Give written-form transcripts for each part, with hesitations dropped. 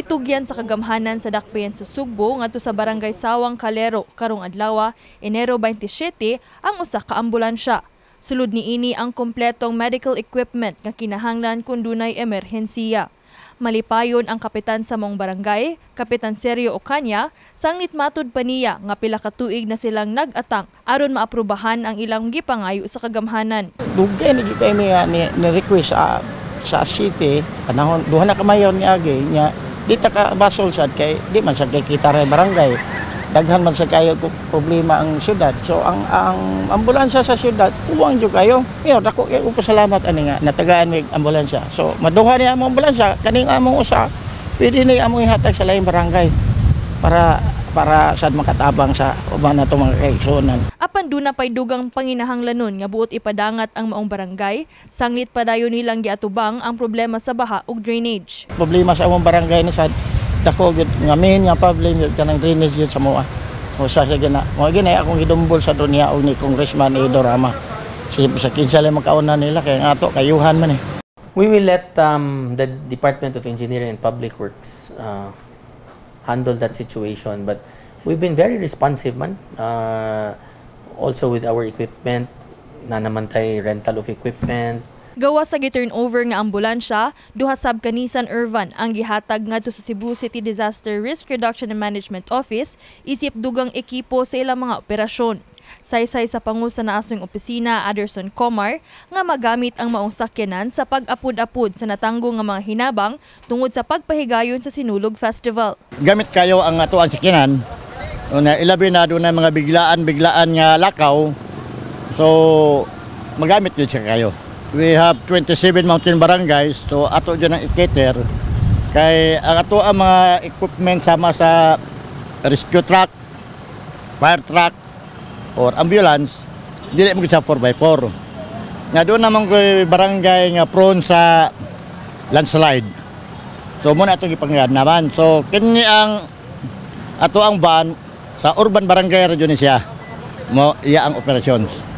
Gitugyan sa kagamhanan sa dakbayan sa Sugbo ngadto sa Barangay Sawang Calero karong adlaw, Enero 27, ang usa ka ambulansya. Sulod niini ang kompletong medical equipment nga kinahanglan kung dunay emerhensiya. Malipayon ang kapitan sa maong barangay, Kapitan Sergio Ocaña, sanglit matud pa niya nga pila ka tuig na silang nag-atang aron maaprubahan ang ilang gipangayo sa kagamhanan. Dugay na gyud kami nga ni request sa city, panahon duha na ka mayor ni agi nya, di ta ka basol sad kay di man sad kay kita ra barangay. Daghan man sa kayo problema ang syudad. So ang ambulansya sa syudad kuwang jud kayo. Yo, dako kay ko pasalamat ani nga natagaan mig ambulansya. So maduha ni among ambulansya, kaning among usa pwede ni among ihatag sa laing barangay para sad makatabang sa uban nato mga kaigsuonan. Apan duna pay dugang panginahanglanon nga buot ipadangat ang maong barangay, sanglit padayon nilang giatubang ang problema sa baha ug drainage. Problema sa among barangay ni sad dako gyud nga main nga problem gyud kanang drainage gyud sa moa. O sa sige na. Mo gini akong gidumbol sa dunya og ni Congressman Edo Rama. Si sa kinsa lang makauna nila kay nga ato kayuhan man eh. We will let the Department of Engineering and Public Works handle that situation. But we've been very responsive man. Also with our equipment, na naman tay rental of equipment. Gawas sa gi-turnover nga ambulansya, duha sab ka Nissan Urvan ang gihatag ngadto sa Cebu City Disaster Risk Reduction and Management Office isip dugang ekipo sa ilang mga operasyon. Saysay sa pangu sa naasong opisina, Aderson Comar, nga magamit ang maong sakyanan sa pag-apud-apud sa natanggo nga mga hinabang tungod sa pagpahigayon sa Sinulog Festival. Gamit kayo ang ato ang sakyanan na ilabi na doon na mga biglaan-biglaan nga lakaw, so magamit yun siya kayo. We have 27 mountain barangays, so ato dyan ang i-cater kay ang ato ang mga equipment sama sa rescue truck, fire truck or ambulance, dili mo sa 4x4 nga doon naman ko'y barangay nga prone sa landslide, so muna itong ipangayad naman. So kini ang ato ang van sa urban barangay ra ni siya mo iya ang operations.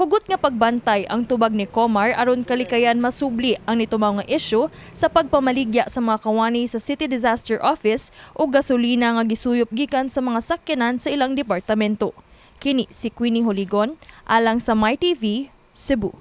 Hugot nga pagbantay ang tubag ni Comar aron kalikayan masubli ang nitumaw nga isyu sa pagpamaligya sa mga kawani sa City Disaster Office o gasolina nga gisuyop gikan sa mga sakyanan sa ilang departamento. Kini si Queenie Holigon alang sa MyTV, Cebu.